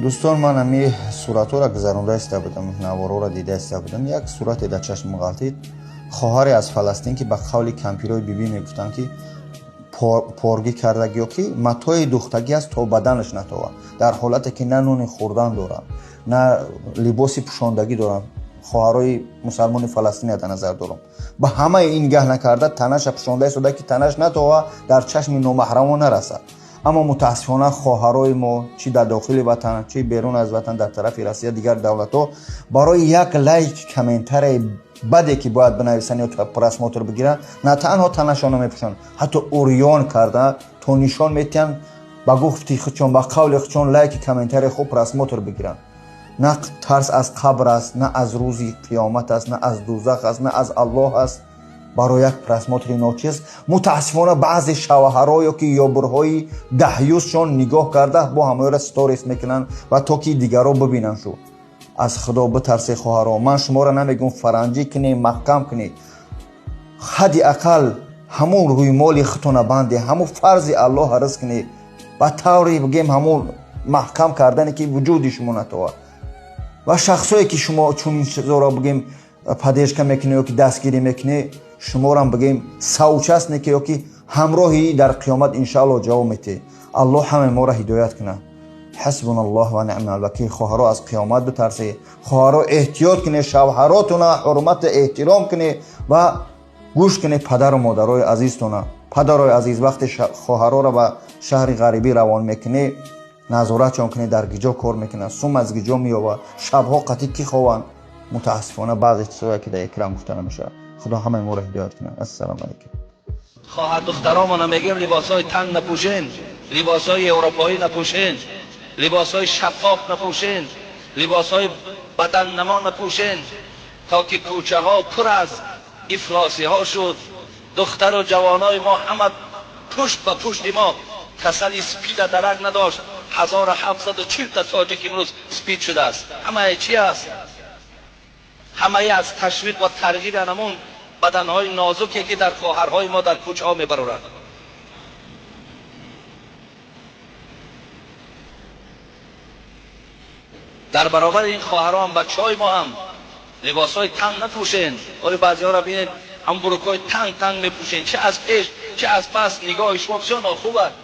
Дӯстон, ман ҳами суратҳоро гузаронда иста будам, наворҳоро дида иста будам. Як сурате дар чашм ғалтид: хоҳаре аз Фаластин, ки ба қавли кампирои бибӣ мегуфтанд, ки поргӣ кардаг ё ки матои духтагӣ аст, то баданаш натова, дар ҳолате ки на нони хӯрдан доранд, на либоси пӯшондагӣ доранд. Хоҳарои мусалмони фаластине дар назар дорам. Ба ҳамаи ин гаҳ накарда, танаша пӯшонда истода, ки танаш натова, дар чашми номаҳрамон нарасад. Аммо мутаассифона хоҳарои мо, чӣ дар дохили ватан, чӣ берун аз ватан, дар тарафи Россия, дигар давлатҳо, барои як лайк, комментарияи баде ки бояд бинависанд ё просмотр бигиранд, на танҳо танашонро мепӯшанд, ҳатто урён карда то нишон метиҳанд, ба гуфти худшон, ба қавли худшон, лайки, комментарияи хуб, просмотр бигиранд. На тарс аз қабр аст, на аз рӯзи қиёмат аст, на аз дузах аст, на аз Аллоҳ аст. Барои як просмотри ночиз мутаассифона баъзе шавҳаро ё ки ёбурҳои даҳюзшон нигоҳ карда, бо ҳамаёра сторис мекунанд ва то ки дигарро бибинанд. Шу аз Худо битарсе, хоҳаро. Ман шуморо намегӯм фаранҷӣ кунед, маҳкам кунед, ҳадди ақал ҳамун рӯймоли худтона банде, ҳамун фарзи Аллоҳ ризқ кунед, ба тавре бигем, ҳамун маҳкам кардане ки вуҷуди шумо натовад. Ва шахсое ки шумо чунин чизоро, бигем, поддержка мекунед ё ки дастгирӣ мекунед, шуморам, бигем, соучастники ё ки ҳамроҳи дар қиёмат, иншааллоҳ, ҷавоб метиҳед. Аллоҳ ҳамаи моро ҳидоят кунад. Ҳасбуналлоҳ ва ниъмал вакил. Хоҳаро, аз қиёмат битарсед. Хоҳаро, эҳтиёт кунед, шавҳаротона ҳурмату эҳтиром кунед ва гӯш кунед падару модарои азизтона. Падарои азиз, вақте хоҳароро ба шаҳри ғарибӣ равон мекунед, назоратшон кунед, дар гиҷо кор мекунанд, сум аз гиҷо меёбад, шабҳо қатӣ кӣ хованд. Мутаассифона баъзе чизҳое ки дар экран гуфта намешавад. Худо ҳамаи моро ҳидоят кунад. Ассалому алайкум. Хоҳар духтаромона мегӯем: либосҳои танг напӯшен, либосҳои европоӣ напӯшен, либосҳои шаффоф напӯшен, либосҳои баданнамо напӯшен, то ки кӯчаҳо пур аз ифлосиҳо шуд. Духтару ҷавонои мо ҳама пушт ба пушти мо касали спида дарак надошт. 1740-та тоҷик имрӯз спид шудааст. Ҳамаи чи аст? Ҳамаи аз ташвиқ ва тарғиби анамун баданҳои нозуке, ки дар хоҳарҳои мо дар кӯчаҳо мебароранд. Дар баробари ин хоҳарон, бачаҳои мо ҳам либосҳои танг напӯшен. Оли баъзеҳоро бинед, ҳам бурукҳои танг танг мепӯшен, чи аз пеш, чи аз пас нигоҳи шумо бисёр нохуб аст.